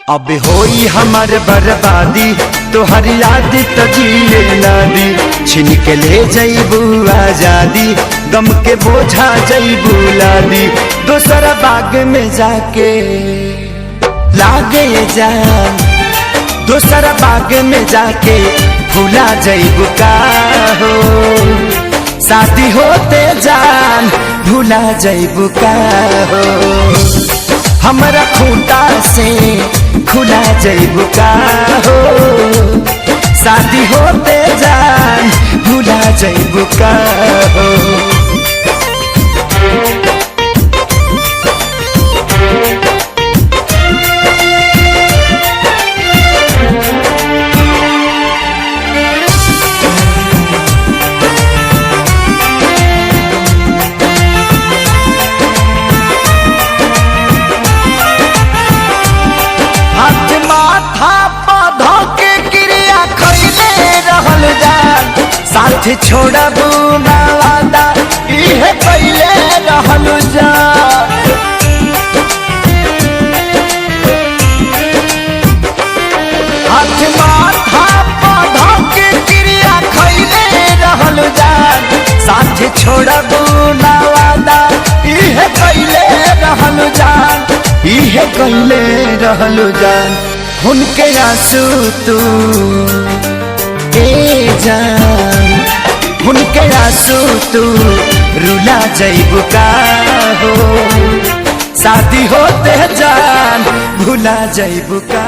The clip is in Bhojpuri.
अब होई हमार बर्बादी, तोहर याद त जिए ना दी। छिन के ले जईबू आजादी, गम के बोझा जईबू लादी। दोसर बाग में जाके लागे जान, दोसर बाग में जाके भूला जईबू का हो। शादी होते जान भूला जईबू का हो। हमरा खूंटा से खुला जईबू का हो। शादी होते जान भूला जईबू का हो। हाथ माथा पौधा के क्रिया खैले रहल जान, साथ छोड़बू ना वादा इहे कैले रहल जान। हाथ माथा पौधा के क्रिया खैले रहल जान, साथ छोड़बू ना वादा इहे कैले रहल जान। इहे कैले रहल जान। उनके आंसू तू ए जान, उनके आंसू तू रुला जईबू का हो। शादी होते जान भुला जईबू का।